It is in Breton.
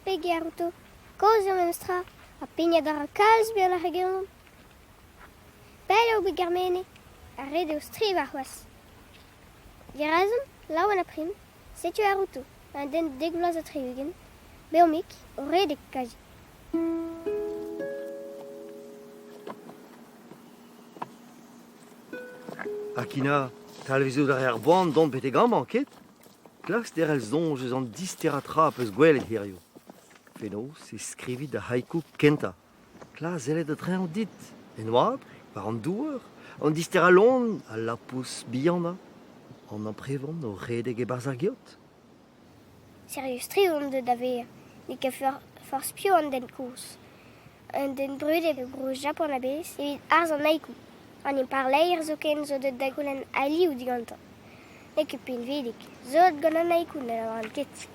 pegiñ àr outo. Kozh eo memes tra ha pignat a ra kalz buanoc'h egedomp. Pell eo bet ar mene ha ret eo strivañ c'hoazh. Dirazomp, laouen ha prim, setu Haruto, un den 70, bev-mik, o redek kazi. Akina, talvezout a ra ar boan dont betek amañ, ket? Klask derc'hel soñj eus an disterañ tra 'peus gwelet hiziv. Fenoz e skrivi da haiku kentañ. Klask sellet a-dreñv dit, en oabl, war an douar, an disterañ loen, al lapous bihanañ, an amprevan o redek e-barzh ar geot. Sirius-tre on deuet da vezañ. N'eo ket forzh piv an den kozh. Un den brudet e bro Japan a-bezh evit arz an haiku. An impalaer zoken zo deuet da goulenn alioù digantañ. N'eo ket pinvidik, sot gant an haiku ne lavaran ket.